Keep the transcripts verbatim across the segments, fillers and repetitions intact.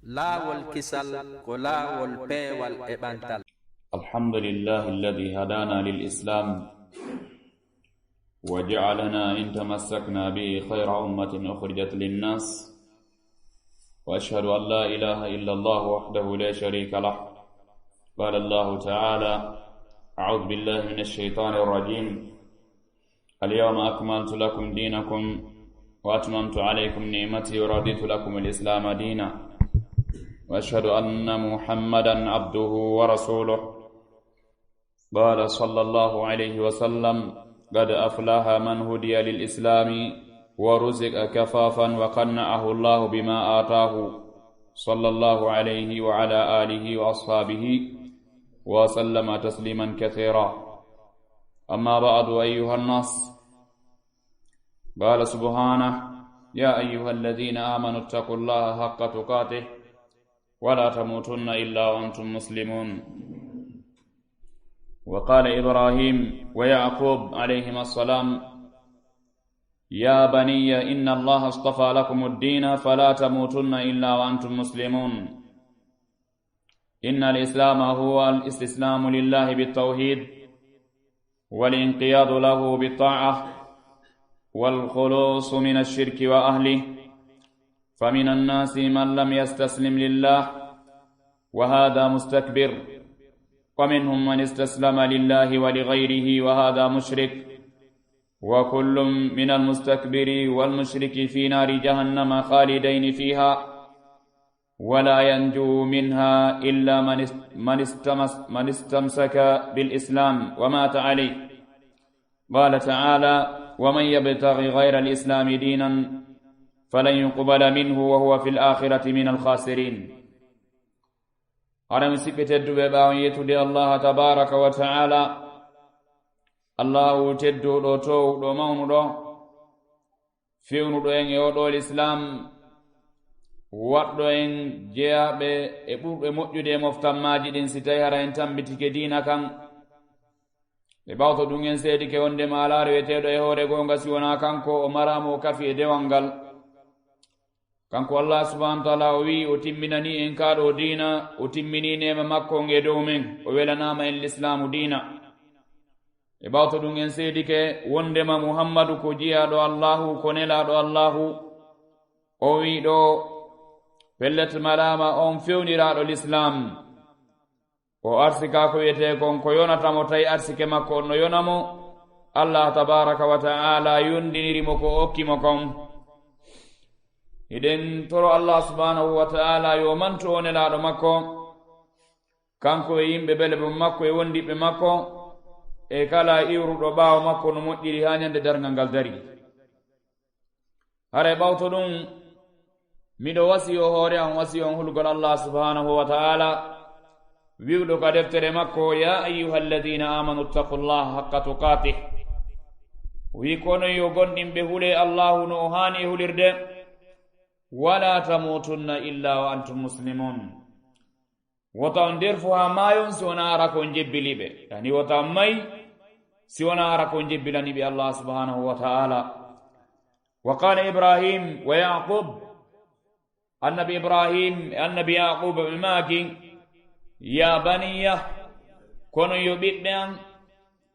Laawol kisal ko laawol peewal e ɓantal. الحمد لله الذي هدانا للإسلام وجعلنا إن تمسكنا به خير أمة أخرجت للناس. وأشهد أن لا إله إلا الله وحده لا شريك له. قال الله تعالى: أعوذ بالله من الشيطان الرجيم. اليوم أكملت لكم دينكم وأتممت عليكم نعمتي ورضيت لكم الإسلام دينا. وأشهد أن محمدا عبده ورسوله. قال صلى الله عليه وسلم: قد أفلح من هدي للإسلام ورزق كفافا وقنعه الله بما آتاه، صلى الله عليه وعلى آله وأصحابه وسلم تسليما كثيرا. أما بعد، أيها الناس، قال سبحانه: يا أيها الذين آمنوا اتقوا الله حق تقاته ولا تموتن إلا وأنتم مسلمون. وقال إبراهيم ويعقوب عليهما السلام: يا بني إن الله اصطفى لكم الدين فلا تموتن إلا وأنتم مسلمون. إن الإسلام هو الاستسلام لله بالتوحيد والانقياد له بالطاعة والخلوص من الشرك وأهله، فمن الناس من لم يستسلم لله وهذا مستكبر، ومنهم من استسلم لله ولغيره وهذا مشرك، وكل من المستكبر والمشرك في نار جهنم خالدين فيها، ولا ينجو منها إلا من است-، من استمس-، من استمسك بالإسلام ومات عليه. قال تعالى: ومن يبتغ غير الإسلام دينا فلن يقبل منه وهو في الآخرة من الخاسرين. Hara musidɓe tedduɓe, ɓaawo yettude Allah tabaraka wa ta'ala, Allahu tedduɗo, toowɗo, mawnuɗo, fewnuɗo en e oɗo Lislaam, waɗɗo en jeyaaɓe e ɓurɓe moƴƴude e moftammaaji ɗin, si tawi hara en tammbitike diina kan. E ɓawto ɗum, en seedike wonndema alaa reweteeɗo e hoore goonga si wonaa kanko, o maraama, o kafi e dewal ngal. Kanko Allah subhanahu wa ta'ala, o wi'i o timminanii en kaa ɗoo diina, o timminii neema makko on e dow men, o welanaama en Lislaamu diina. E ɓawto ɗum, en seedike wonndema Muhammadu ko jiyaaɗo Allahu, ko nelaaɗo Allahu. O wi'i ɗoo, pellet, maraama on fewniraaɗo Lislaam. O arsika ko wiyetee kon ko yonata mo, tawi arsike makko on no yona mo. Allah tabaraka wa ta'ala yondiniri mo ko o okki mo kon. Hiɗen toro Allah subhanahu wa ta'ala yo mantu o nelaaɗo makko, kanko e yimɓe bele bon makko e wondiɓɓe makko, e kala iwruɗo ɓaawo makko no moƴƴiri haa ñande darngal ngal dari. Hara e ɓawto ɗum, miɗo wasiyo hoore am, wasiyo on hulugol Allah subhanahu wa ta'ala, wi'uɗo ka deftere makko: يا أيها الذين آمنوا اتقوا الله حق تقاته. O wi'i: kono yo gomɗinɓe, hulee Allahu no o haani e hulirde. ولا تموتن إلا وأنتم مسلمون. Wota on nderfu haa maayon si wonaa hara ko on jebbiliiɓe. Yani, wota on may si wonaa hara ko on jebbilaniiɓe Allah subhanahu wa ta'ala. Wa qala Ibrahim wa Yaqub. Annabi Ibrahim e Annabi Yaqub ɓe maaki: يا بني, kono yo ɓiɓɓe am,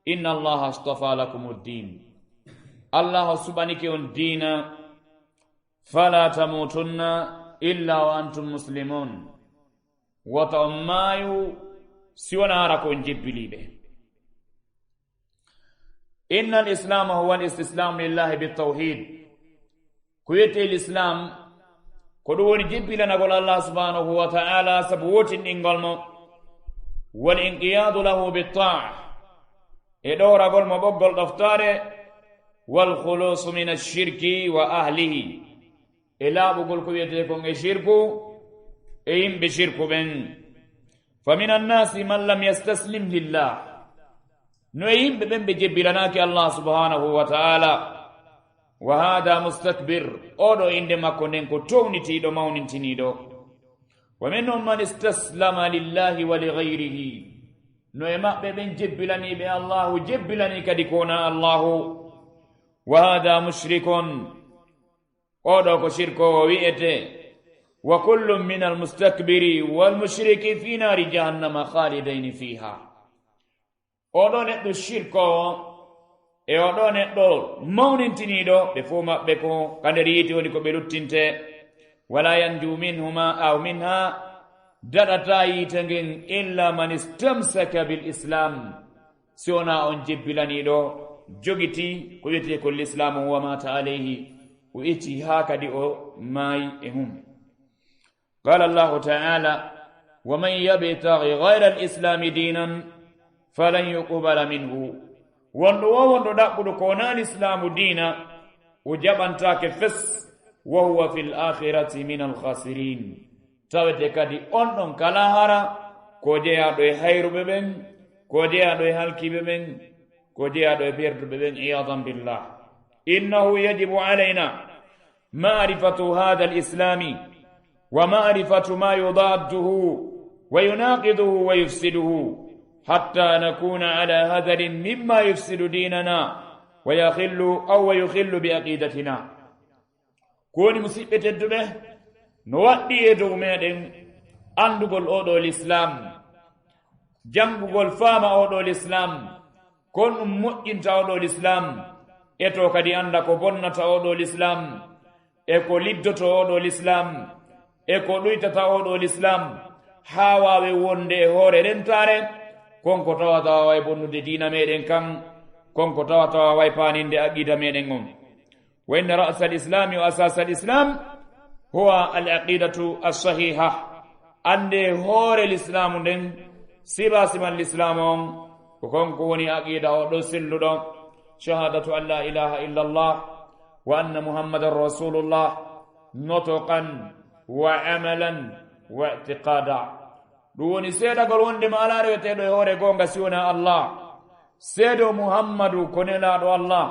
إن الله اصطفى لكم الدين. Allah o suɓanike on diina. فلا تموتن إلا وأنتم مسلمون. Wota on maayu si wonaa hara ko on jebbiliiɓe. إن الإسلام هو الاستسلام لله بالتوحيد. Ko wiyetee Lislaam, ko ɗum woni jebbilanagol Allah subhanahu wa ta'ala sabu wootinɗingol mo. والانقياد له بالطاعة. E ɗooragol mo ɓoggol ɗoftaare. والخلوص من الشرك وأهله. E laaɓugol ko wiyetee kon e shirku, e yimɓe shirku ɓen. فمن الناس من لم يستسلم لله. No e yimɓe ɓen ɓe jebbilanaaki Allah subhanahu wa ta'ala. وهذا مستكبر. Oɗo innde makko nden ko townitiiɗo, mawnintiniiɗo. ومنهم من استسلم لله ولغيره. No e maɓɓe ɓen jebbilaniiɓe Allahu, jebbilanii kadi ko wonaa Allahu. وهذا مشرك. Oɗo ko shirkoowo wi'etee. وكل من المستكبر والمشرك في نار جهنم خالدين فيها. Oɗo neɗɗo shirkoowo e oɗo neɗɗo mawnintiniiɗo, ɓe fof maɓɓe ko ka nder yiite woni ko ɓe luttinte. ولا ينجو منهما أو منها, daɗataa yiite ngen إلا من استمسك بالإسلام, si wonaa on jebbilaniiɗo, jogitii ko wiyetee ko lislaamu, ومات عليه, o itti haa kadi o maayi e mum. قال الله تعالى: ومن يبتغ غير الإسلام دينا فلن يقبل منه. Wonɗo wo wonɗo ɗaɓɓuɗo ko wonaa lislaamu diina, o jaɓantaake fes, وهو في الآخرة من الخاسرين. Tawete kadi on ɗon ka laahara ko jeyaaɗo e hayruɓe ɓen, ko jeyaaɗo e halkiiɓe ɓen, ko jeyaaɗo e perduɓe ɓen, عياذا بالله. إنه يجب علينا معرفة هذا الإسلام ومعرفة ما يضاده ويناقضه ويفسده، حتى نكون على حذر مما يفسد ديننا ويخل، أو ويخل بعقيدتنا. Ko woni, musiɓɓe tedduɓe, no waɗɗi e dow meɗen anndugol oɗo lislaam, janngugol faama oɗo lislaam, ko honɗum moƴƴinta oɗo lislaam, e to kadi annda ko bonnata oɗo lislaam, e ko liddoto oɗo lislaam, e ko ɗuytata oɗo lislaam, haa waawe wonde e hoore rentaare, kon ko tawata waaway bonnude diina meɗen kan, kon ko tawata waaway paaninde aqida meɗen on. وإن رأس الإسلام وأساس الإسلام هو العقيدة الصحيحة. Annde hoore lislaamu nden, siba siman lislaamu on, ko kon ko woni aqida o ɗo selluɗo, شهادة أن لا إله إلا الله وأن محمدا رسول الله نطقا وعملا واعتقادا. Ɗum woni seedagol wondema alaa reweteeɗo e hoore goonga si wonaa Allah. Seedo Muhammadu ko nelaaɗo Allah.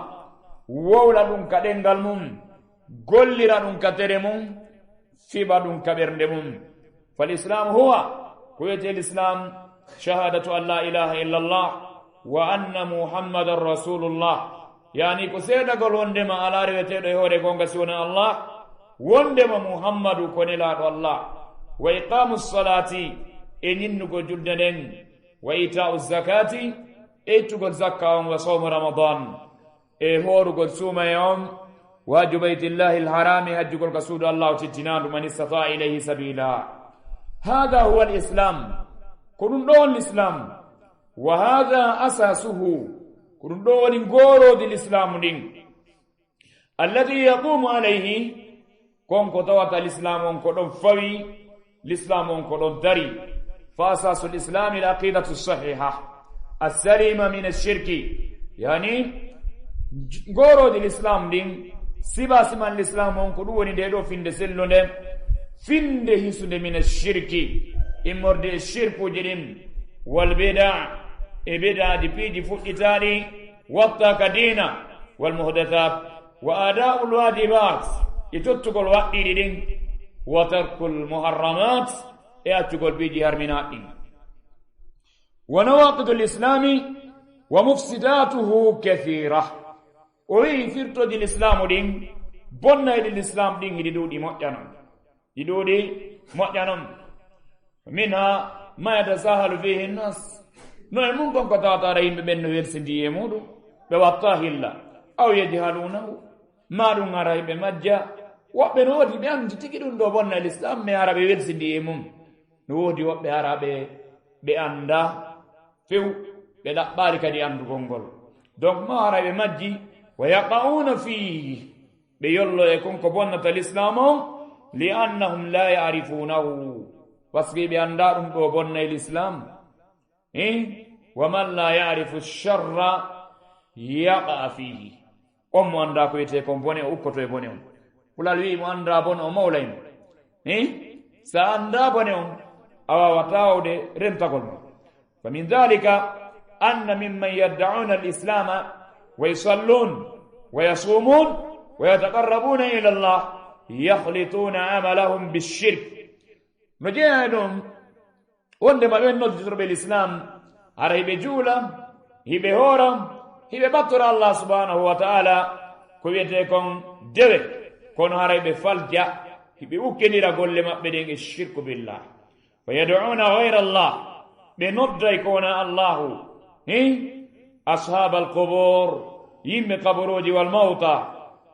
Wowla ɗum ka ɗemngal mum, gollira ɗum ka tere mum, fiɓa ɗum ka ɓernde mum. فالإسلام هو, ko wiyetee lislaam, شهادة أن لا إله إلا الله وأن محمدا رسول الله. Yaani ko seedagol wondema alaa reweteeɗo e hoore goonga si wonaa Allah, wondema Muhammadu ko nelaaɗo Allah. وإقام الصلاة, e ñinnugol julde nden. وإيتاء الزكاة, e ittugol zakka on. وصوم رمضان, e hoorugol suumaye on. وحج بيت الله الحرام, hajjugol ka suudu Allah tiddinaandu. من استطاع إليه سبيلا. هذا هو الإسلام. Ko ɗum ɗo woni lislaam. وهذا أساسه. Ko ɗum ɗo woni ngooroodi lislaamu ndin. الذي يقوم عليه, kon ko tawata lislaam on ko ɗon fawi, lislaam on ko ɗon dari. فأساس الإسلام العقيدة الصحيحة السليمة من الشرك. Yaani, ngooroodi lislaam ndin, siba siman lislaam on ko ɗum woni nde ɗo finde sellunde, finde hisunde من الشرك, immorde e shirkuuji ɗin, والبدع, e bid'aaji, piiji fuɗɗitaaɗi, watta ka diina, والمحدثات, وأداء الواجبات, e tottugol waɗɗiiɗi ɗin, وترك المحرمات, e accugol piiji harminaaɗi ɗin. ونواقض الإسلام ومفسداته كثيرة. O wi'i firtooji lislaamu ɗin, bonnayɗi lislaam ɗin, hiɗi ɗuuɗi moƴƴa non. Ɗi ɗuuɗi moƴƴa non. منها ما يتساهل فيه الناس. No e mun kon ko tawata ara yimɓe ɓen no welsindii e muuɗum, ɓe watta hilla. أو يجهلونه, maa ɗum ara ɓe majja. Woɓɓe no woodi ɓe anndi tigi ɗum ɗo bonna e lislaam, mais ara ɓe welsindii e mum. No woodi woɓɓe ara ɓe, ɓe annda few, ɓe ɗaɓɓaali kadi anndugol ngol. Donc, ma ara ɓe majji, ويقعون فيه, ɓe yollo e kon ko bonnata lislaam on, لأنهم لا يعرفونه, parce que ɓe annda ɗum ɗo bonna e lislaam. Eh? ومن لا يعرف الشر يقع فيه. On mo annda ko wiyetee kon bone, o ukkoto e bone on. Pulaar wi'i mo annda bone, o mawlay mo. Eh? Sa annda bone on, a waawata waawde rentagol mo. فمن ذلك أن ممن يدعون الإسلام ويصلون ويصومون ويتقربون إلى الله يخلطون عملهم بالشرك. No jeyaa e ɗum, wondema ɓen noddirɓe lislaam, hara hiɓe juula, hiɓe hoora, hiɓe ɓattora Allah subhanahu wa ta'ala, ko wiyetee kon dewe, kono hara hiɓe falja, Ɓe ukkinira golle maɓɓe ɗen e shirku billah. Wa yad'una ghayra Allah, ɓe nodday ko wona Allahu. Hi? Ashabal qubur, yimɓe kaburuuji, wal mawta,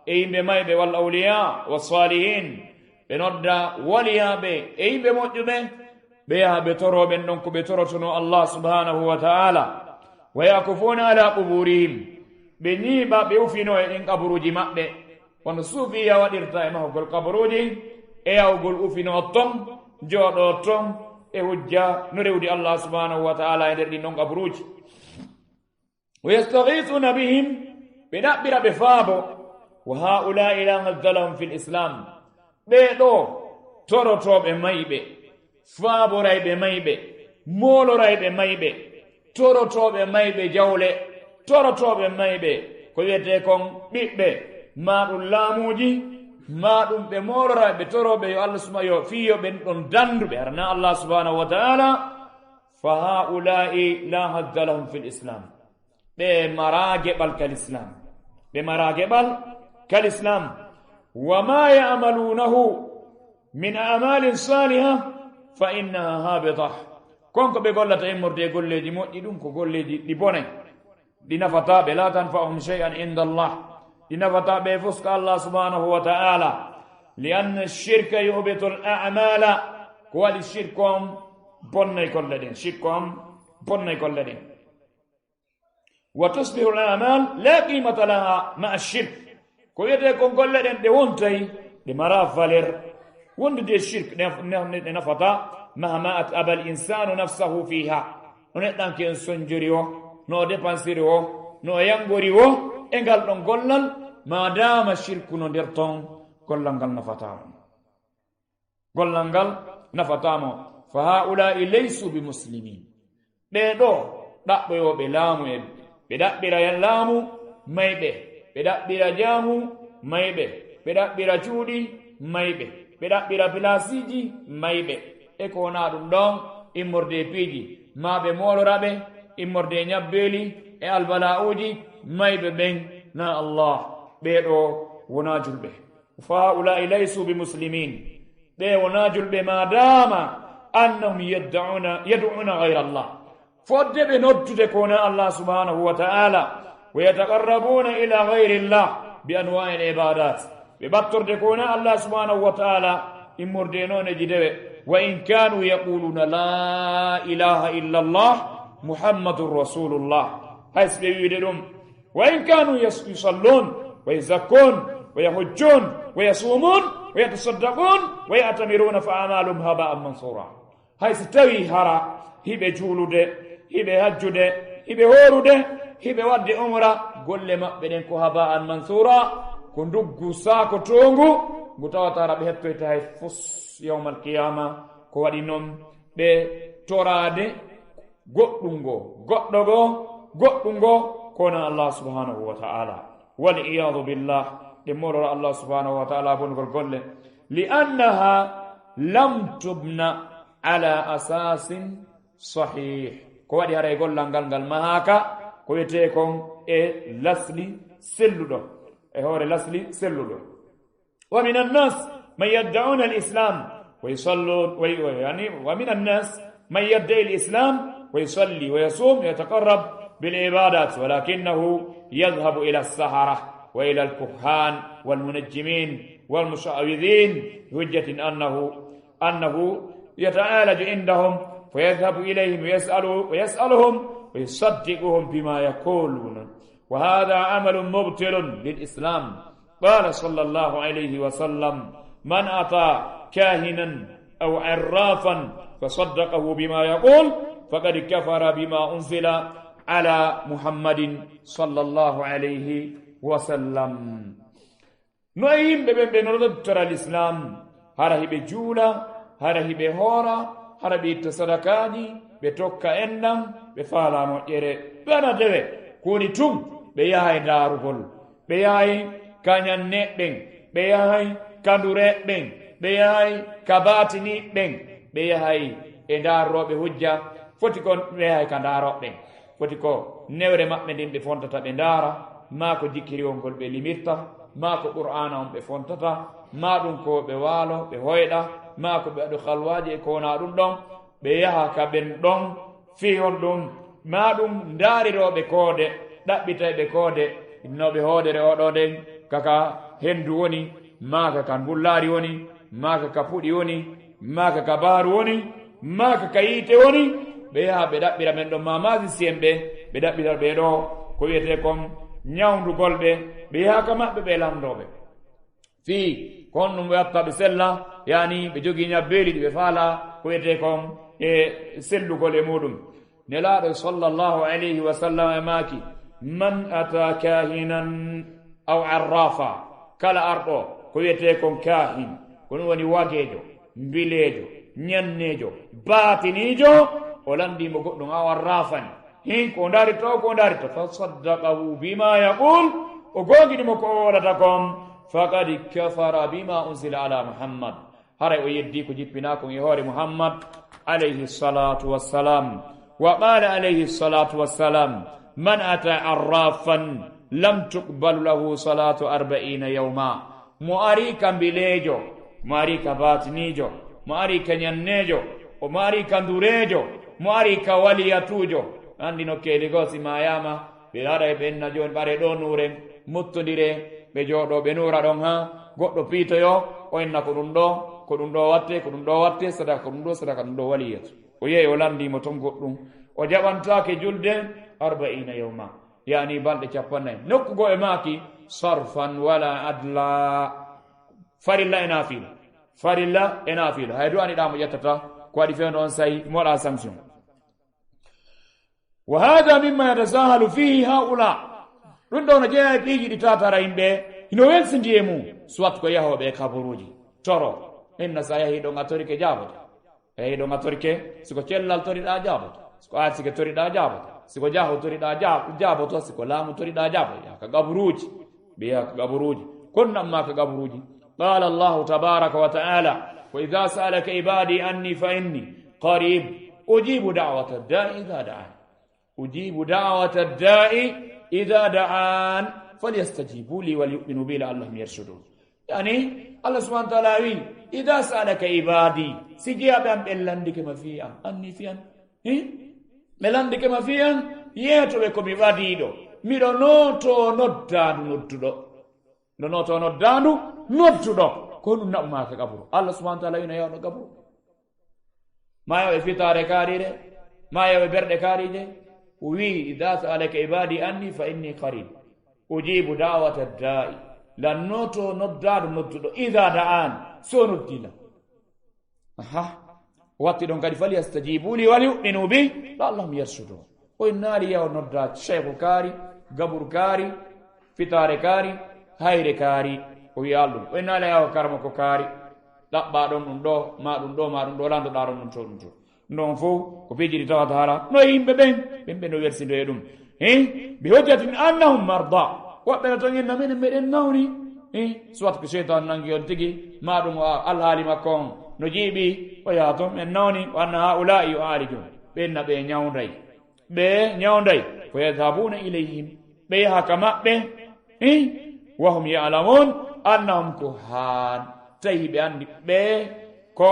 e yimɓe mayɓe, wal awliya, was salihin, ɓe nodda waliyaaɓe e yimɓe moƴƴuɓe, ɓe yaha ɓe toroo ɓen ɗon ko ɓe torotonoo Allah subhanahu wa ta'ala. Wa ya'kufuna ala quburihim, ɓe ñiiɓa, ɓe ufinoo e ɗin kaburuuji maɓɓe. Kono suufiya waɗirta e mahugol kaburuuji, e yahugol ufinoo ton, jooɗoo ton, e hujja no rewdi Allah subhanahu wa ta'ala e nder ɗin ɗon kaburuuji. Wa yastaghisuna bihim, ɓe ɗaɓɓira ɓe faabo. Wa ha'ula'i la hadda lahum fil islam, ɓee ɗoo torotooɓe mayɓe, faaborayɓe mayɓe, moolorayɓe mayɓe, torotooɓe mayɓe jawle, torotooɓe mayɓe ko wiyetee kon ɓiɓɓe, maa ɗum laamuuji, maa ɗum ɓe moolora, ɓe torooɓe yo Allah suma-, yo fii yo ɓen ɗon danndu ɓe, hara na Allah subhanahu wa ta'ala, fa ha'ula'i la hadda lahum fil islam. Ɓe maraa geɓal kal islam. Ɓe maraa geɓal kal islam. Wa ma ya'malunahu min a'malin salihah fa innaha habitah. Kon ko ɓe gollata immorde e golleeji moƴƴi, ɗum ko golleeji ɗi bonay. Ɗi nafataa ɓe, la tanfa'uhum shay'an inda Allah. Ɗi nafataa ɓe fus ka Allah subhanahu wa ta'ala. Li anna shirka yuhbitul a'mala. Ko waɗi shirku on bonnay golle ɗen. Shirku on bonnay golle ɗen. Wa tusbihu al-a'mal la qimata laha ma'a shirk. Ko wiyetee kon golle ɗen ɗe wontay, ɗe maraa valeur. Wondude e shirk, ɗe, ɗe, ɗe nafataa. Mahma at'aba al-insanu nafsahu fiha. No neɗɗanke on sonjori o, no o dépensiri o, no o yangori o, e ngal ɗon gollal, maadaama shirku no nder ton, gollal ngal nafataa mo. Gollal ngal nafataa mo. Fa ha'ula'i laysu bi muslimin. Ɓee ɗoo ɗaɓɓoyooɓe laamu en, ɓe ɗaɓɓira laamu mayɓe, ɓe ɗaɓɓira jaamu mayɓe, ɓe ɗaɓɓira cuuɗi mayɓe, ɓe ɗaɓɓira pilaasiiji mayɓe. E ko wonaa ɗum ɗon, immorde e piiji, maa ɓe moolora ɓe, immorde e ñabbeeli e albala'uuji mayɓe ɓen, na Allah, ɓee ɗoo wonaa julɓe. Fa ha'ula'i laysu bi muslimin. Ɓe wonaa julɓe maadaama annahum yad'una, yad'una ghayra Allah. Fodde ɓe noddude ko wonaa Allah subhanahu wa ta'ala. Wa yataqarrabuna ila ghayri Allah bi anwa'il ibadat. Ɓe ɓattorde ko wonaa Allah subhanahu wa ta'ala immorde e nooneeji dewe. Wa in kanu yaquluna la ilaha illa Allah Muhammadun Rasulullah. Hay si ɓe wiide ɗum, وإن كانوا يص-، يصلون ويزكون ويحجون ويصومون ويتصدقون ويعتمرون فأعمالهم هباء منثورا. Hay si tawii hara hiɓe juulude, hiɓe hajjude, hiɓe hoorude, hiɓe waɗde umra, golle maɓɓe ɗen ko haba'an mansuura, ko nduggu saakotoongu, ngu tawata hara ɓe hettoyta hay fus yawmal qiyaama. Ko waɗi non ɓe toraade goɗɗum ngo, goɗɗo ngo, goɗɗum ngo, ko wonaa Allah subhanahu wa ta'ala. Wal iyadu billah, ɗe moolora Allah subhanahu wa ta'ala bonugol golle. Li annaha lam tubna ala asasin sahih. Ko waɗi haray gollal ngal, ngal mahaaka, ko wiyetee kon e lasli selluɗo, e hoore lasli selluɗo. ومن الناس من يدعون الإسلام ويصلون، وي-، وي-، يعني، ومن الناس من يدعي الإسلام ويصلي ويصوم ويتقرب بالعبادات، ولكنه يذهب إلى السحرة وإلى الكهان والمنجمين والمشعوذين بحجة أنه، أنه يتعالج عندهم، فيذهب إليهم ويسأل، ويسألهم ويصدقهم بما يقولون. وهذا عمل مبطل للإسلام. قال صلى الله عليه وسلم: من أتى كاهنا أو عرافا فصدقه بما يقول فقد كفر بما أنزل على محمد صلى الله عليه وسلم. No e yimɓe ɓen ɓe noddotora lislaam, hara hiɓe juula, hara hiɓe hoora, hara ɓe itta sadakaaji, ɓe tokka enɗam, ɓe faalaa moƴƴere, ɓe ana dewe. Ko woni tun, ɓe yahay ndaarugol, ɓe yahay ka ñanneeɓe ɓen, ɓe yahay ka ndureeɓe ɓen, ɓe yahay ka baatiniiɓe ɓen, ɓe yahay e ndaarooɓe hujja. Foti ko ɓe yahay ka ndaarooɓe ɓen. Foti ko newre maɓɓe nden ɓe fontata ɓe ndaara, maa ko jikkiriwol ngol ɓe limirta, maa ko Qur'aana on ɓe fontata, maa ɗum ko ɓe waalo, ɓe hoyɗa, maa ko ɓe waɗu halwaaji e ko wonaa ɗum ɗon, ɓe yaha ka ɓen ɗon, fii honɗum? Maa ɗum ndaarirooɓe koode, ɗaɓɓitayɓe koode, innooɓe hoodere oo ɗoo nden, ka ka henndu woni, maa ka ka mbullaari woni, maa ka ka puɗi woni, maa ka ka baaru woni, maa ka ka yiite woni, ɓe yaha ɓe ɗaɓɓira ɓen ɗon, maa maasisiyen ɓe, ɓe ɗaɓɓira ɓee ɗoo, ko wi'etee kon ñawndugol ɓe, ɓe yaha ka maɓɓe ɓe lanndoo ɓe. Fii ko honɗum ɓe watta ɓe sella, yaani ɓe jogii ñabbeeli ɗi ɓe faalaa, ko wi'etee kon e sellugol e muuɗum. Nelaaɗo sallallahu alayhi wa sallam e maaki, "Man ata kaahinan aw arrafa," kala arɗo ko wi'etee kon kaahin, ko ɗum woni wageejo, mbileejo, ñanneejo, baatiniijo, o lanndii mo goɗɗum aw arrafan, hin ko o ndaarito, ko o ndaarito, "fa saddaqahu bima yaqul," o goongini mo ko o wolata kon, "faqad kafara bima unzila ala Muhammad." Haray o yeddii ko jippinaa kon e hoore Muhammad, alayhi salatu wassalam. Wa qala alayhi salatu wassalam, "Man ata arrafan lam tuqbal lahu salatu arba'ina yawma." Mo ari ka mbileejo, mo ari ka baatiniijo, mo ari ka ñanneejo, o mo ari ka ndureejo, mo ari ka waliyatuujo. Anndi nokkeeli goo si maayaama, ɓe haɗa e ɓe enna jooni, ɓare ɗoo nuuren, mottondiree, ɓe jooɗoo, ɓe nuura ɗon haa goɗɗo piitoyoo, o enna ko ɗum ɗoo, ko ɗum ɗoo wattee, ko ɗum ɗoo wattee, sadaka ko ɗum ɗoo, sadaka ɗum ɗoo waliyatu. O yehi, o lanndii mo ton goɗɗum. O jaɓantaake julde arba'iina yawma, yaani balɗe cappannayi. Nokku goo e maaki, sarfan wala adla. Farilla e naafila. Farilla e naafila. Hay du'aniɗaa mo ƴettata, ko waɗi fewndo on sayi, mo waɗa sanction. Wa hada mimma yatasahalu fihi haula. Ɗum ɗoo no jeyaa e piiji ɗi taatara yimɓe, hino welsindii e mum. Soit ko yahooɓe e kaburuuji, toro. Inna sa yahii ɗon a torike jaaboto. A yahii ɗon a torike, si ko cellal toriɗaa jaaboto. Si ko arsike toriɗaa jaaboto. Si ko jaaho toriɗaa jaa-, jaaboto. Si ko laamu toriɗaa jaaboto. Yaa ka kaburuuji. Ɓe yaha ka kaburuuji. Kon nan maa ka kaburuuji. Qala Allahu tabaraka wa ta'ala, "Wa idha sa'alaka ibadi anni fa inni qarib, ujibu da'wata da'i idha da'an." Ujibu da'wata da'i idha da'an, falyastajibu li wal yu'minu bi la'allahum yarshudun. Yaani, Allah subhanahu wa ta'ala wi, "Idha sa'alaka ibadi," si jiyaaɓe am ɓe lanndike ma fii am, anni fii am. Hi? Ɓe lanndike ma fii am, yeeto ɓe ko mi ɓadiiɗo. Miɗo nootoo noddaandu nodduɗo. Miɗo nootoo noddaandu nodduɗo. Ko honɗum naɓu maa ka kaburu? Allah subhanahu wa ta'ala wi no yaawno kaburu. Maa yaw e fitaare kaariire, maa yaw e berɗe kaariije. O wii, "Idha sa'alaka ibadi anni fa inni qarib. Ujibu da'wata da'i." Lannoto noddaado nodduɗo, "Idha da'an," so noddi lan. Aha. Watti ɗon kadi, "Falyastajibu li wal yu'minu bi la'allahum yarshudun." O innaali yaw nodda sheeku kaari, gabur kaari, fitaare kaari, hayre kaari. O wi'a ɗum. O innaali yaw karamoko kaari. Ɗaɓɓaa ɗon ɗum ɗoo, maa ɗum ɗoo, maa ɗum ɗoo, landoɗaa ɗon ɗum to, ɗum to. Ɗum ɗon fow ko piiji ɗi tawata hara no e yimɓe ɓen, ɓen ɓe no wersindo e ɗum. Hi? Bi hujjatin annahum marda. Woɓɓe no ton inna minen meɗen nawni. Hi? Soit ko seytaan nangi on tigi, maa ɗum o alhaali makko on no jiiɓi, o yaha ton, men nawni, wa anna haula'i yu'alijun. Ɓen na ɓe ñawnday. Ɓe ñawnday. Fa yadhhabuna ilayhim. Ɓe yaha ka maɓɓe. Hi? Wa hum ya'lamun annahum kuhan. Tawi ɓe anndi ɓe ko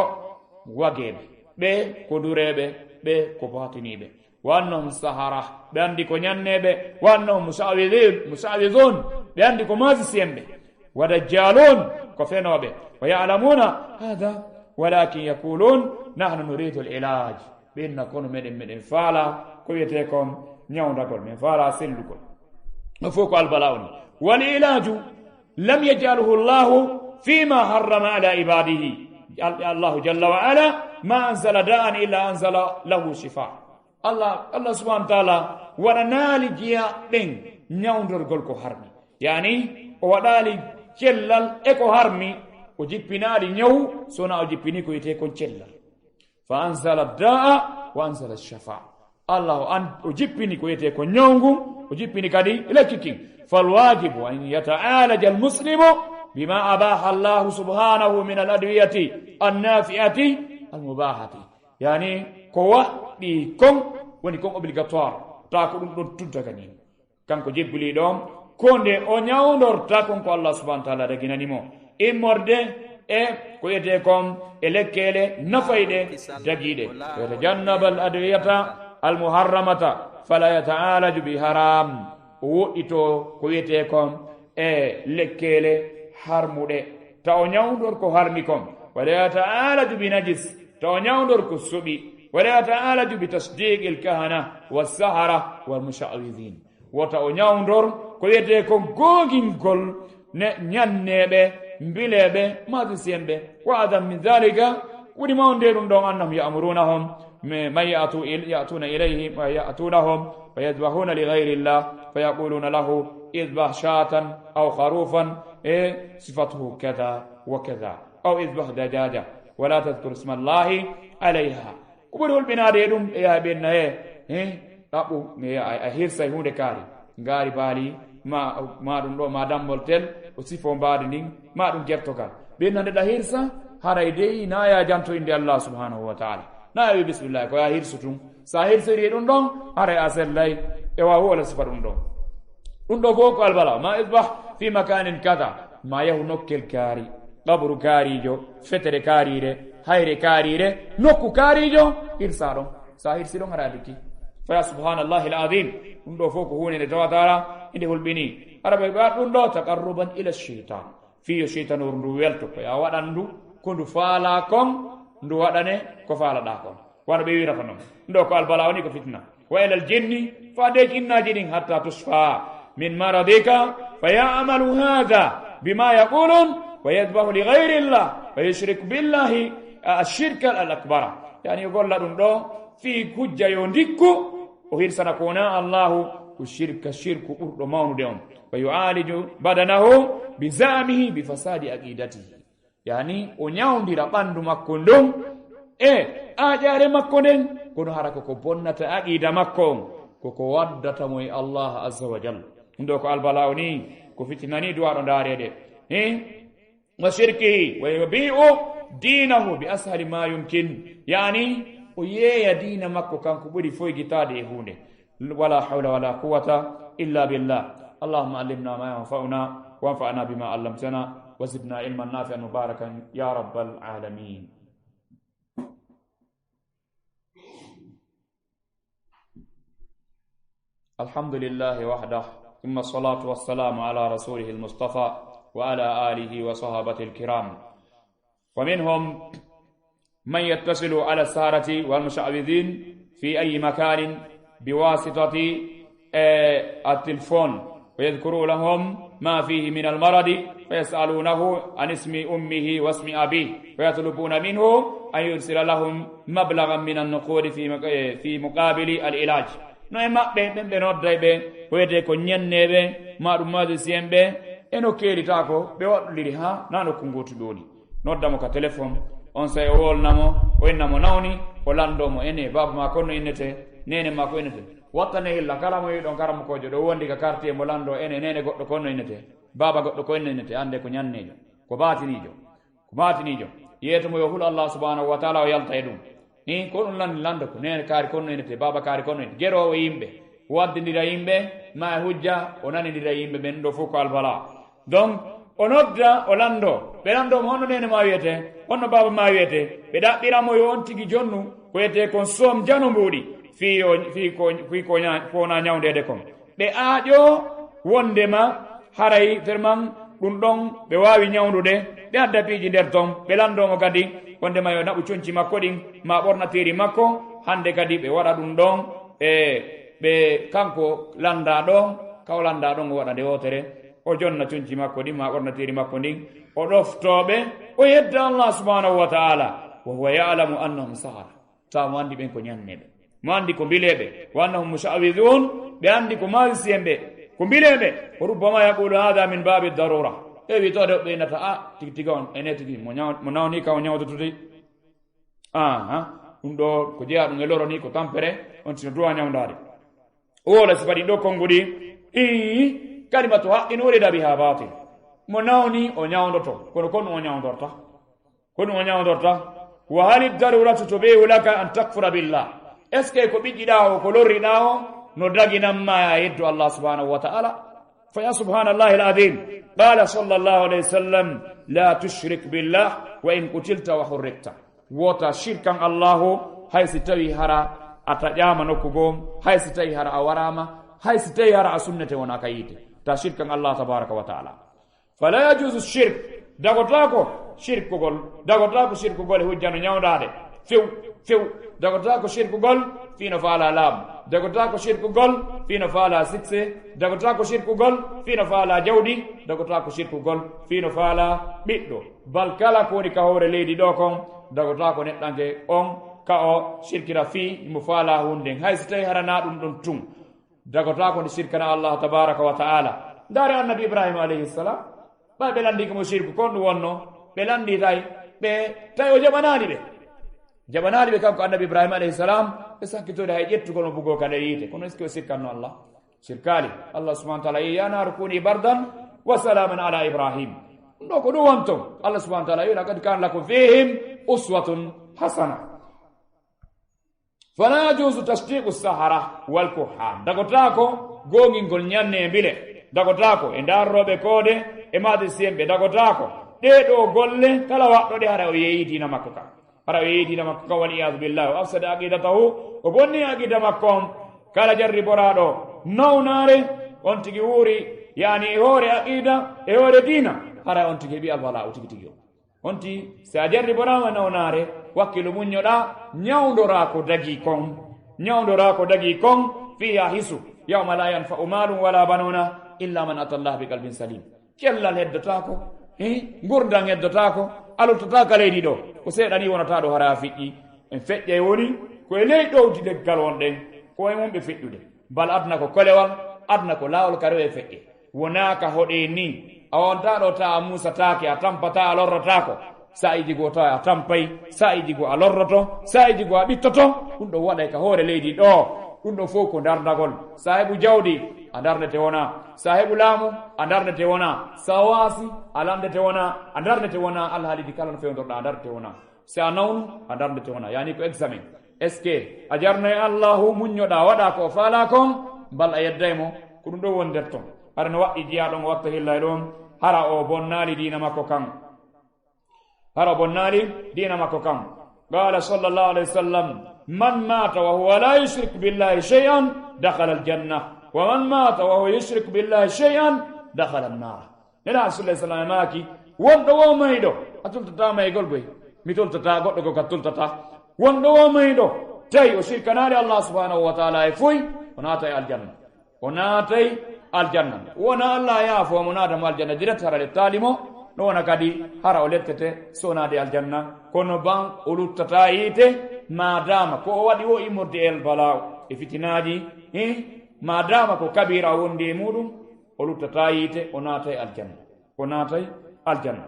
wageeɓe, ɓe ko dureeɓe, ɓe ko baatiniiɓe. Wa annahum sahara, ɓe anndi ko ñanneeɓe. Wa annahum musawizun, musawizun, ɓe anndi ko magicien ɓe. Wa dajjalun, ko fenooɓe. Wa ya'lamuna hada, walakin yaqulun nahnu nuridu al-ilaj. Ɓe inna kono meɗen, meɗen faala ko wiyetee kon ñawndagol, men faala sellugol. O fof ko albala on. Wal ilaju lam yaj'alhu Allahu fima harrama ala ibadihi. Al-, Allahu jalla wa ala ma anzala da'an illa anzala lahu shifa. Allah, Allah subhanahu wa ta'ala waɗanaali jiyaaɓe ɓen ñawndorgol ko harmi. Yaani, o waɗaali cellal e ko harmi, o jippinaali ñaw, so wonaa o jippini ko wiyetee kon cellal. Fa anzala da'a wa anzala shafa. Allah o an-, o jippini ko wiyetee ko ñaw ngun, o jippini kadi lekki kin. Fal wajibu an yata'alaja al muslimu bima abaha Allahu subhanahu min al adwiyati an nafi'ati al mubahati. Yaani, ko waɗɗii kon woni kon obligatoire, taa ko ɗum ɗon tudda ka nii. Kanko jebbuliiɗo on, ko nde o ñawndorta kon ko Allah subhanahu wa ta'ala daginani mo. immorde e ko wiyetee kon e lekkeele nafayɗe dagiiɗe. Wa yatajannaba al adwiyata al muharramata fala yata'alaju bi haram. O woɗɗitoo ko wiyetee kon e lekkeele harmuɗe, ta o ñawndor ko harmi kon. Wala yata'alaju bi najis, ta o ñawndor ko soɓi. Wala yata'alaju bi tasdiqil kahana was sahara wal musha'widin. Wota o ñawndor ko wiyetee kon goongingol ne ñanneeɓe, mbileeɓe, magicien ɓe. Wa adam min dhalika, ɓuri mawnde ɗum ɗon, annahum ya'murunahum, mi-, man ya'tu il-, ya'tuna ilayhi, wa ya'tunahum, wa yadhbahuna li ghayri llah, fa yaquluna lahu, idhbah shatan aw kharufan, e, sifatuhu kadha wa kadha, aw idhbah dajaja, wa la tadhkur isma llahi alayha. Ko ɓuri hulɓinaade e ɗum, e yaha ɓenna he, he, ɗaɓɓu, ne a, a hirsa e huunde kaari. Ngaari baali, ma, ma ɗum ɗo, ma dammol tel, o sifo mbaadi ndin, ma ɗum gertogal. Ɓenna nde ɗa hirsa, haray dey, na ya janto innde Allah subhanahu wa ta'ala. Na ya wi bismillah, ko ya hirsu tun. Sa hirsiri e ɗum ɗon, haray a sellay, e wa wala sifa ɗum ɗon. Ɗum ɗo fof ko albala. Ma isbah fi makanin kada. Ma yahu nokkel kaari. Qabru kaariijo, fetere kaariire, hayre kaariire, nokku kaariijo, hirsa ɗon. Sa hirsi ɗon, hara adiki. Fa ya subhanallahi al-azim. Ɗum ɗo fof ko huunde nde tawata hara inde hulɓini. Hara ɓe waɗa ɗum ɗo taqarruban ila shaitan. Fii yo shaitan ndu welto. Ko ya waɗan ndu, ko ndu faala kon, ndu waɗane ko faalaɗa kon. Wano ɓe wi'irata non. Ɗum ɗo ko albala woni ko fitna. Wa ilal jinni, faade e jinnaaji ɗin, hatta tushfa min maradika, fa ya'malu hadha bima yaqulun, wa yadhbahu li ghayri llah, wa yushriku billahi, a, ashirka al akbara. Yani, o golla ɗum ɗo, fii hujja yo ndikku, o hirsana ko wona Allahu, ko shirka, shirku ɓurɗo mawnude on. Wa yu'aliju badanahu bi za'mihi bi fasadi aqidatihi. Yani, o ñawndira ɓanndu makko ndun e aaƴaare makko nden, kono hara koko bonnata aqiida makko on, koko waddata mo e Allah azza wa jalla. Ɗum ɗo ko albala o ni, ko fitina ni duwaaɗo ndaareede. Eh? Wa shirkihi wa yubi'u dinahu bi ashali ma yumkin. Yani, o yeeya diina makko kan ko ɓuri foygitaade e huunde. ولا حول ولا قوة إلا بالله. اللهم علمنا ما ينفعنا وانفعنا بما علمتنا وزدنا علما نافعا مباركا يا رب العالمين. الحمد لله وحده، ثم الصلاة والسلام على رسوله المصطفى وعلى آله وصحابته الكرام. ومنهم من يتصل على السحرة والمشعوذين في أي مكان بواسطة، آه، التلفون، ويذكروا لهم ما فيه من المرض، فيسألونه عن اسم أمه واسم أبيه، ويطلبون منه أن يرسل لهم مبلغا من النقود في مق-، آه، في مقابل العلاج. No e maɓɓe ɓen ɓe nodday ɓe, ko wiyetee ko ñenneeɓe, ma ɗum magicien ɓe, e no keelitaako ɓe waɗɗondiri haa na nokku ngootu ɗooni. Nodda mo ka téléphone, on sey o wolna mo, o inna mo nawni, o lanndoo mo, ene, baaba maa konno innetee, neene maa ko innetee. Wattane hilla, kala mo yi'uɗon karamokoojo ɗo wondi ka quartier mo lanndoo, ene, neene goɗɗo konno innetee, baaba goɗɗo konno innetee, annde ko ñanneejo, ko baatiniijo. Ko maatiniijo. Yeeto mo yo hul Allah subhanahu wa ta'ala o yalta e ɗum. Ni ko ɗum lanndi lanndo ko neene kaari konno ene te, baaba kaari konno ene. Geroowo yimɓe, waddindira yimɓe, ma e hujja, o nanindira yimɓe ɓen ɗo fof ko albala. Donc, o nodda, o lanndo. Ɓe lanndo mo honno neene ma wiyete, honno baaba ma wiyete. Ɓe ɗaɓɓira mo yo on tigi jonnu, ko wiyete kon soom jano mbuuɗi. Fii o, fii ko, fii ko ña-, ko wona ñawndeede kon. Ɓe aaƴoo wondema haray ferman ɗum ɗon ɓe waawi ñawndude, ɓe adda piiji nder ton, ɓe lanndoo mo kadi wondema yo naɓu conci makko ɗin, ma ɓornateeri makko, hannde kadi ɓe waɗa ɗum ɗon, e ɓe kanko lanndaa ɗon, ka o lanndaa ɗon o waɗa nde wootere, o jonna conci makko ɗin, ma ɓornateeri makko ndin, o ɗoftoo ɓe, o yedda Allah subhanahu wa ta'ala, wa huwa ya'lamu annahum sahara. Tawa mo anndi ɓen ko ñanneeɓe. Mo anndi ko mbileeɓe. Wa annahum musha'widhun, ɓe anndi ko magicien ɓe. Ko mbileeɓe. Wa rubbama yaqulu hadha min babi darura. Ɓe wi to de ɓe nata, a, tigi tiga on, ene tigi, mo ñaw-, mo nawni ka o ñawdoto de. Aha, ɗum ɗo ko jeyaa ɗum e loro ni, ko tampere, on tino droit ñawndaade. O woola sifa ɗi ɗo konnguɗi. Ii, kalimatu haqqin urida biha batil. Mo nawni o ñawndoto, kono kon o ñawndorta. Ko ɗum o ñawndorta. Wa hali daruratu tubihu laka an takfura billah. Est-ce que ko ɓiƴƴiɗaa o, ko lorriɗaa o, no daginan ma a yeddo Allah subhanahu wa ta'ala? Fa ya subhanallahi al-azim. Qala sallallahu alayhi wa sallam, "La tushrik billah wa in qutilta wa hurriqta." Wota shirkan Allahu, hay si tawi hara a taƴama nokku goo, hay si tawi hara a warama, hay si tawi hara a sunnete wona ka yiite. Ta shirkan Allah tabaraka wa ta'ala. Fala yajuzu shirk. Dagotako shirkugol. Dagotako shirkugol e hujja no ñawndade. Few, few. Dagotako shirkugol fino faala laamu. Dagotako shirkugol fino faala sikse. Dagotako shirkugol fino faala jawdi. Dagotako shirkugol fino faala ɓiɗɗo. Bal kala ko woni ka hoore leydi ɗo kon, dagotako neɗɗanke on ka o shirkira fii mo faala hunden. Hay si tawi hara na ɗum ɗon tun. Dagotako nde shirkana Allah tabaraka wa ta'ala. Ndaare annabi Ibrahima alayhi salam. Ɓay ɓe lanndike mo shirku kon ɗum wonno. Ɓe lannditay. Ɓe tawi o jaɓanaali ɓe. Jaɓanaali ɓe kanko annabi Ibrahima alayhi salam. Ɓe sakkitoyde hay ƴettugol mo bugoo ka nder yiite. Kono est-ce que o shirkanno Allah? Shirkaali. Allah subhanahu wa ta'ala yi, "Ya naru kuni bardan wa salaman ala Ibrahim." Ɗum ɗo ko ɗum wonto. Allah subhanahu wa ta'ala yi, "Laqad kana lakum fihim uswatun hasana." Fala yajuzu tasdiqu sahara wal kuhan. Dagotako goongingol ñanne e mbile. Dagotako e ndarroɓe koode e magicienɓe. Dagotako ɗee ɗo golle kala waɗɗo ɗe hara o yeeyi diina makko kan. Hara o yeeyi diina makko kan, wal iyadu billah. O afsada aqidatahu, o bonni aqida makko on. Kala jarriboraɗo nawnaare, on tigi wuuri, yani e hoore aqida, e hoore diina. Hara on tigi heɓi albala o tigi tigi o. On ti, si a jarriboraama nawnaare, wakkilu muññoɗaa, ñawndora ko dagii kon. Ñawndora ko dagii kon, fii yaa hisu. Yawma laa yanfa'u maalun walaa banuuna, illaa man ata Allah bi qalbin salim. Cellal heddotaako, eh, ngurndan heddotaako, a lortataa ka leydi ɗo. Ko seeɗa ni wonata ɗo hara a fiƴƴi. En feƴƴay woni, ko e ley ɗowdi leggal wonɗen, ko e mum ɓe feƴƴude. Bal aduna ko kolewal, aduna ko laawol ka rewe feƴƴe. Wonaa ka hoɗee nii. A wontaa ɗo ta a muusataake, a tampataa, a lorrotaako. Saa'iji goo tawa a tampay, saa'iji goo a lorroto, saa'iji goo a ɓittoto. Ɗum ɗo waɗay ka hoore leydi ɗo. Ɗum ɗo fof ko darndagol. Sa heɓu jawdi, a darndete wonaa. Sa heɓu laamu, a darndete wonaa. Sa waasi, a lanndete wonaa. A darndete wonaa. Alhaaliiji kala no fewndorɗaa, a darndete wonaa. Si a nawnu, a darndete wonaa. Yani ko examen. Est-ce que a jarnay Allahu, muññoɗaa, waɗaa ko o faalaa kon, mbal a yedday mo? Ko ɗum ɗo woni nder ton. Hara no waɗɗi jiyaaɗo mo watta hilla e ɗon, hara o bonnaali diina makko kan. Hara o bonnaali diina makko kan. Qala sallallahu alayhi wa sallam, "Man mata wa huwa la yushrik billahi shay'an, dakhala al-janna. Wa man mata wa huwa yushrik billahi shay'an, dakhala an-nar." Nela Rasulullah sallallahu alaihi wasallam maaki, wonɗo wo mayɗo, a tultata maygol goy. Mi tultata, goɗɗo ko ka tultata. Wonɗo wo mayɗo, tawi o shirkanaali Allah subhanahu wa ta'ala e foy, o naata e aljanna. O naatay aljanna. Wona Allah yaafo mo naata mo aljanna direct, hara lettaali mo, no wona kadi hara o lettete so naade aljanna. Kono ban o luttata yiite, maadaama ko o waɗi o immorde el balaa e fitinaaji, eh, maadaama ko kabira o wondi e muɗum, o luttata yiite, o naatay aljanna. O naatay aljanna.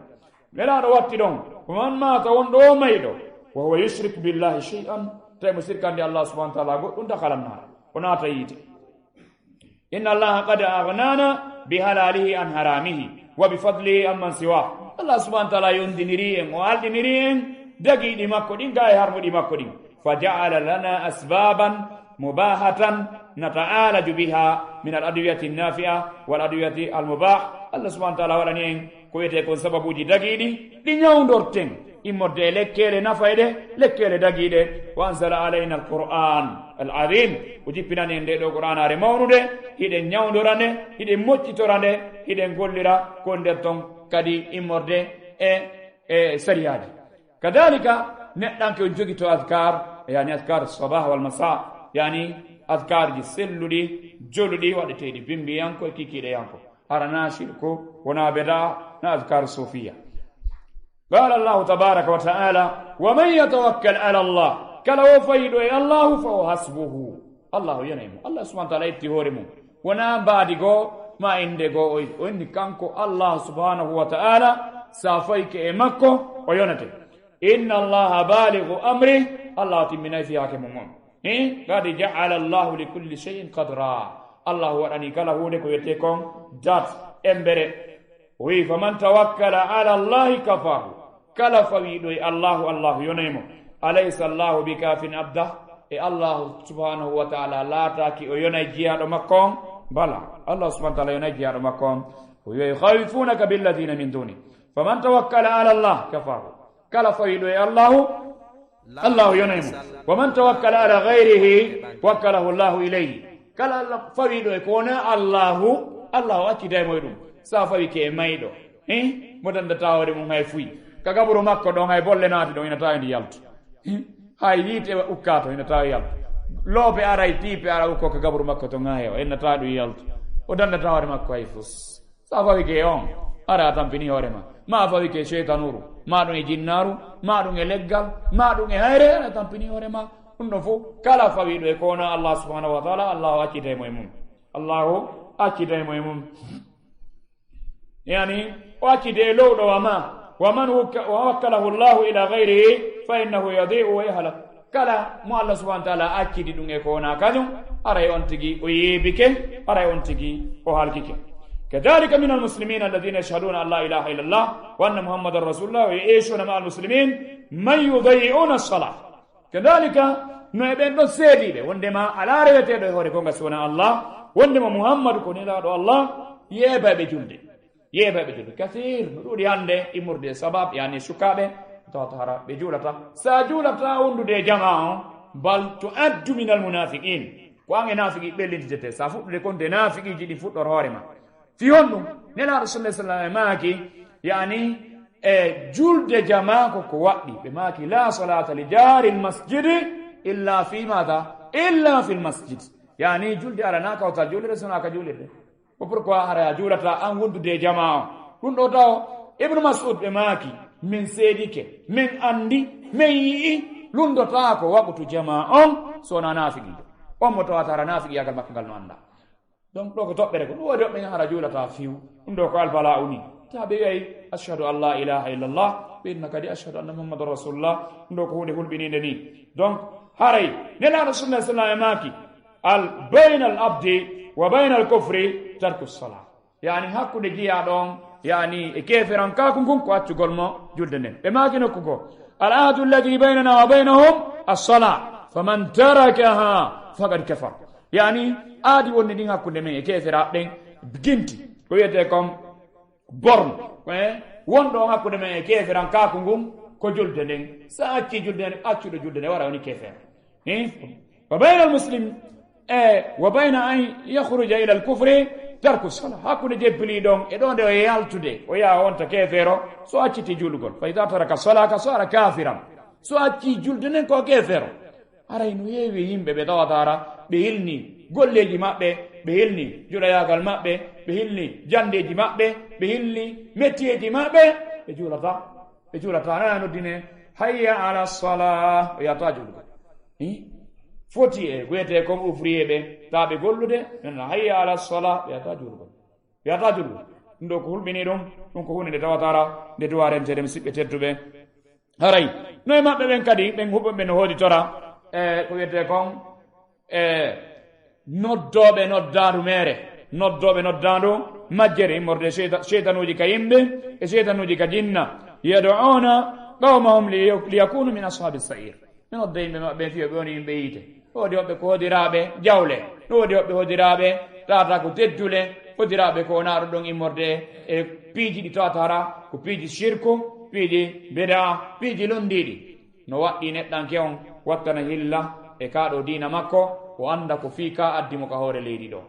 Nelaaɗo watti ɗon, ko man maata wonɗo o mayɗo, wa huwa yushrik billahi shay'an, tawi mo sirkande Allah subhanahu wa ta'ala goɗɗum, dakhala an-nar, o naata yiite. Inna Allaha qad aghnana bi halalihi an haramihi, wa bi fadlihi amman siwa. Allah subhanahu wa ta'ala yondiniri en, o alɗiniri en dagiiɗi makko ɗin, ga e harmuɗi makko ɗin. Fa ja'ala lana asbaban mubahatan nata'alaju biha min al-adwiyati an-nafi'a wal adwiyati al-mubah. Allah subhanahu wa ta'ala waɗani en ko wiyetee kon sababuuji dagiiɗi ɗi ñawndorten immorde e lekkeele nafayɗe, lekkeele dagiiɗe. Wa anzala alayna al-Qur'an al-azim. O jippinani en nde ɗo Qur'anaare mawnude, hiɗen ñawndora nde, hiɗen moƴƴitora nde, hiɗen gollira ko nder ton kadi immorde e, e sariyaaji. Kadalika, neɗɗanke o jogito adkar, yani adkar sabah wal masa, yani adkarji selluɗi, joluɗi, waɗeteeɗi bimbiyanko e kikiɗeyanko. Hara na shirku, wona bida, na adkar sufiya. Qala Allahu tabaraka wa ta'ala, "Wa man yatawakkal ala Allah," kala o fayiɗo e Allahu, "fa huwa hasbuhu." Allahu yonay mo. Allah subhanahu wa ta'ala itti hoore mum. Wona mbaadi goo, ma innde goo, o, o inni kanko Allah subhanahu wa ta'ala, sa fayke e makko, o yonate. Inna Allaha balighu amri, Allah timminay fiyaake mum on. Eh, qad ja'ala Allahu li kulli shay'in qadra. Allah waɗani kala huunde ko wiyetee kon date, embere. O wi'i, "Faman tawakkala ala Allahi kafahu." Kala fawiiɗo e Allahu, Allahu yonay mo. "Alaysa Allahu bikafin abdah?" E Allahu subhanahu wa ta'ala laataaki o yonay jiyaaɗo makko on? Bala, Allah subhanahu wa ta'ala yonay jiyaaɗo makko on. O wi'i, "Yukhawifunaka billadhina min duni. Faman tawakkala ala Allah kafahu." Kala fawiɗo e Allahu, Allahu yonay mo. "Wa man tawakkala ala ghayrihi wakkalahu Allahu ilayhi." Kala Allah fawiɗo e ko wona Allahu, Allahu accitay mo e ɗum. Sa fawike e mayɗo, eh? Mo dandata hoore mum hay fuy. Ka gaburu makko ɗon hay bolle naati ɗon, ina tawi ndi yaltu. Eh? Hay yiite ukkato, ina tawi yaltu. Loope aray, tiipe ara ukko ka gaburu makko to ŋaayo, ina tawi ɗum yaltu. O dandata hoore makko hay fus. Sa fawike e on, ara a tampini hoore ma. Ma a fawike e sheytanuru, ma ɗum e jinnaru, ma ɗum e leggal, ma ɗum e hayre, ara a tampini hoore ma. Ɗum ɗon fof, kala fawiɗo e ko wona Allah subhanahu wa ta'ala, Allahu accitay mo e mum. Allahu accitay mo e mum. Yani, o accitay e lowɗo wa ma. Wa man wukka-, wa wakkalahu Allahu ila ghayrihi, fa innahu yadi'u wa yahlak. Kala mo Allah subhanahu wa ta'ala acciti ɗum e ko wona kañum, aray on tigi o yeebike, aray on tigi o halkike. Kadhalika min al-muslimin alladhina yashhaduna an la ilaha illa Allah wa anna Muhammadan rasulullah wa ya'ishuna ma al-muslimin man yudayyi'una as-salah. Kadhalika, no e ɓen ɗon seediiɓe, wondema alaa reweteeɗo e hoore goonga si wonaa Allah, wondema Muhammadu ko nelaaɗo Allah, yeebayɓe julde. Yeebayɓe julde. Kasiir, no ɗuuɗi hannde, immorde e sabab, yani sukaaɓe, tawata hara ɓe juulata. Sa juulata wondude e jamaa on, bal tu'addu min al-munafiqin. Ko an e naafigi ɓellintitete. Sa fuɗɗude konde naafigiiji ɗi fuɗɗor hoore ma. Fi honɗum? Nelaaɗo sallallahu alaihi wasallam e maaki, yani, e julde jamaa ko ko waɗɗi. Ɓe maaki, "La salata li jari al-masjidi illa fi mada? Illa fil masjid." Yani, julde alaa na kawtal julirde, sona ka julirde. Ko pourquoi hara a juulata an wondude e jamaa on. Ɗum ɗo taw, Ibnu Mas'ud ɓe maaki, "Min seedike, min andi, min yi'i, lundotaako waɓutu jamaa on, sona naafigiijo." On mo tawata hara naafigiyagal makko ngal no anda. Donc, ɗo ko toɓɓere ko. Ɗum woodi woɓɓe hara juulata fiw. Ɗum ɗo ko albala'u ni. Ta ɓe wi'ay, "Ashhadu an la ilaha illallah." Ɓe inna kadi, "Ashhadu anna Muhammadan rasulullah." Ɗum ɗo ko huunde hulɓiniinde ni. Donc, haray, Nelaaɗo sallallahu alaihi wasallam e maaki, "Al bayna al abdi wa bayna al kufri tarku salah." Yani, hakkunde jiyaaɗo on, yani, e keeferankaaku ngun ko accugol mo julde nden. Ɓe maaki nokku goo, "Al ahdu allati baynana wa baynahum as-salah. Faman tarakaha faqad kafar." Yani, aadi wonde ndin hakkunde men e keeferaaɓe ɓen ginti. Ko wiyetee kon borne. Eh? Wonɗo on hakkunde men e keeferankaaku ngun ko julde nden. Sa acci julde nden, accuɗo julde nden wara woni keefeero. Eh? Wa bayna al muslim, eh, wa bayna an yakhruja ila al kufri tarku salah. Hakkunde jebbili ɗon e ɗo nde o yaltude, o yaha wonta keefeero, so acciti julugol. Fa idha taraka salata sara kafiran. So acci julde nden ko keefeero. Haray no heewi e yimɓe ɓe tawata hara ɓe hilni golleeji maɓɓe, ɓe hilni juɗayaagal maɓɓe, ɓe hilni janndeeji maɓɓe, ɓe hilni mettiyeeji maɓɓe, ɓe juulata, ɓe juulata. Nana noddine, "Hayya ala salah," o yahata juulugol. Hi? Foti e ko wiyetee kon ouvrier ɓe, taa ɓe gollude, nana, "Hayya ala salah," ɓe yahata juulugol. Ɓe yahata juulugol. Ɗum ɗo ko hulɓini ɗum, ɗum ko huunde nde tawata hara, nde duwa remteede, mi siɓɓe tedduɓe. Haray, no e maɓɓe ɓen kadi, ɓen huɓɓe ɓe no hooditora, e ko wiyetee kon, e noddooɓe noddaandu meere, noddooɓe noddaandu majjere, immorde e seyta-, seytanuuji ka yimɓe, e seytanuuji ka jinna. "Yad'una qawmahum li-, liyakunu min ashabi sa'ir." Ɓe nodda yimɓe maɓɓe, fiyo ɓe woni yimɓe yiite. No woodi woɓɓe ko hodiraaɓe jawle, no woodi woɓɓe hodiraaɓe tata ko teddule, hodiraaɓe ko wonaa ɗo ɗon immorde e piiji ɗi tawata hara ko piiji shirku, piiji bida, piiji lonndiiɗi. No waɗɗi neɗɗanke on wattana hilla e kaa ɗo diina makko, o annda ko fii kaa addi mo ka hoore leydi ɗo.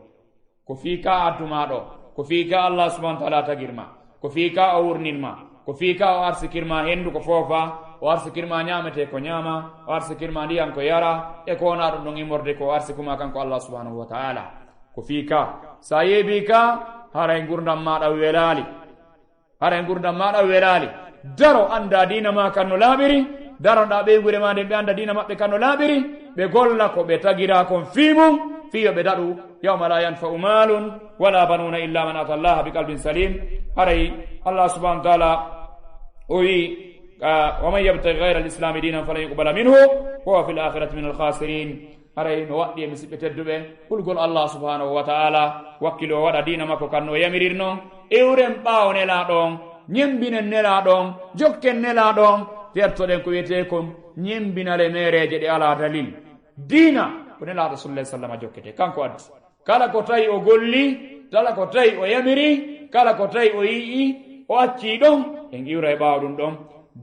Ko fii ka addu ma ɗo, ko fii ka Allah subhanahu wa ta'ala tagir ma, ko fii ka o wurnir ma, ko fii ka o arsikir ma hendu ko foofa, o arsikir ma ñaametee ko ñaama, o arsikir ma ndiyan ko yara, e ko wonaa ɗum ɗon immorde ko o arsiku ma kanko Allah subhanahu wa ta'ala. Ko fii ka, sa yeebi ka, haray ngurdam maaɗa welaali. Haray ngurdam maaɗa welaali. Daro annda diina ma kan no laaɓiri, daroɗa ɓeynguure ma nden ɓe annda diina maɓɓe kan no laaɓiri, ɓe golla ko ɓe tagiraa kon fii mum, fii yo ɓe daɗu. Yawma la yanfa'u malun wala banuna illa man ata Allaha bi qalbin salim. Haray Allah subhanahu wa ta'ala o wi, ah, "Wa man yabtaghi ghayra al-islami dinan falan yuqbala minhu wa huwa fil akhirati min al-khasirin." Haray no waɗɗi e musiɓɓe tedduɓe, hulgol Allah subhanahu wa ta'ala, wakkilo o waɗa diina makko kan no yamirir non, iwren ɓaawo nelaaɗo on, ñembinen nelaaɗo on, jokken nelaaɗo on, tertoɗen ko wiyetee kon ñembinale meereeje ɗe alaa dalil. Diina ko nelaaɗo sallallahu alaihi wasallam jokkete, kanko addi. Kala ko tawi o golli, kala ko tawi o yamiri, kala ko tawi o yi'i, o accii ɗon, en iwra e ɓaawo ɗum ɗon,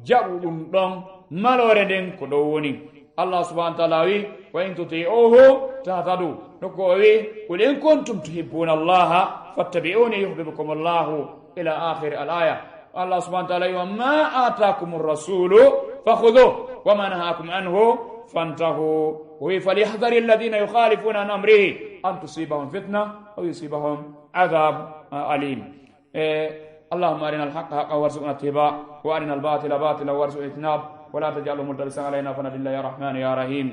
jaɓu ɗum ɗon, maloore nden ko ɗon woni. Allah subhanahu wa ta'ala wi, "Wa in tuti'uhu tahtadu." Nokku o wi, "Qul in kuntum tuhibbuna Allaha fattabi'uni yuhibbukum Allahu." Ila akhir al-aya. Allah subhanahu wa ta'ala wi, "Wa ma atakumur rasulu fakhudhuhu wa ma nahakum anhu fantahu." O wi, "Falyahdhari alladhina yukhalifuna an amrihi an tusibahum fitna aw yusibahum adhab alim." Eh, اللهم أرنا الحق حقا وارزقنا اتباعه، وأرنا الباطل باطلا وارزقنا اجتنابه، ولا تجعله ملتبسا علينا فنضل يا رحمن يا رحيم.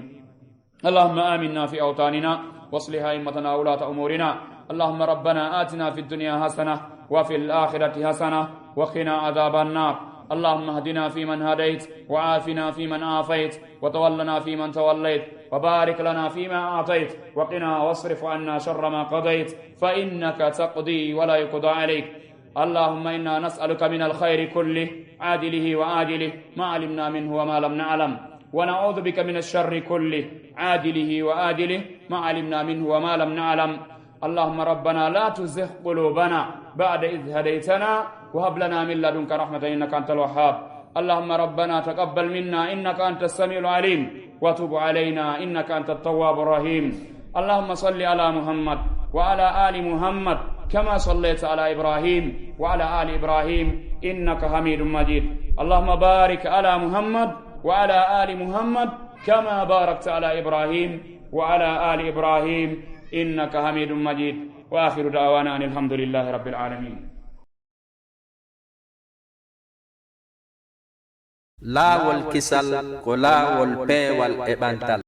اللهم آمنا في أوطاننا، وأصلح أئمتنا وولاة أمورنا. اللهم ربنا آتنا في الدنيا حسنة، وفي الآخرة حسنة، وقنا عذاب النار. اللهم اهدنا فيمن هديت، وعافنا فيمن عافيت، وتولنا فيمن توليت، وبارك لنا فيما أعطيت، وقنا واصرف عنا شر ما قضيت، فإنك تقضي ولا يقضى عليك. اللهم إنا نسألك من الخير كله عاجله وآجله ما علمنا منه وما لم نعلم، ونعوذ بك من الشر كله عاجله وآجله ما علمنا منه وما لم نعلم. اللهم ربنا لا تزغ قلوبنا بعد إذ هديتنا وهب لنا من لدنك رحمة إنك أنت الوهاب. اللهم ربنا تقبل منا إنك أنت السميع العليم وتب علينا إنك أنت التواب الرحيم. اللهم صل على محمد وعلى آل محمد كما صليت على إبراهيم وعلى آل إبراهيم إنك حميد مجيد. اللهم بارك على محمد وعلى آل محمد كما باركت على إبراهيم وعلى آل إبراهيم إنك حميد مجيد. وآخر دعوانا أن الحمد لله رب العالمين. Laawol kisal ko laawol peewal e ɓantal.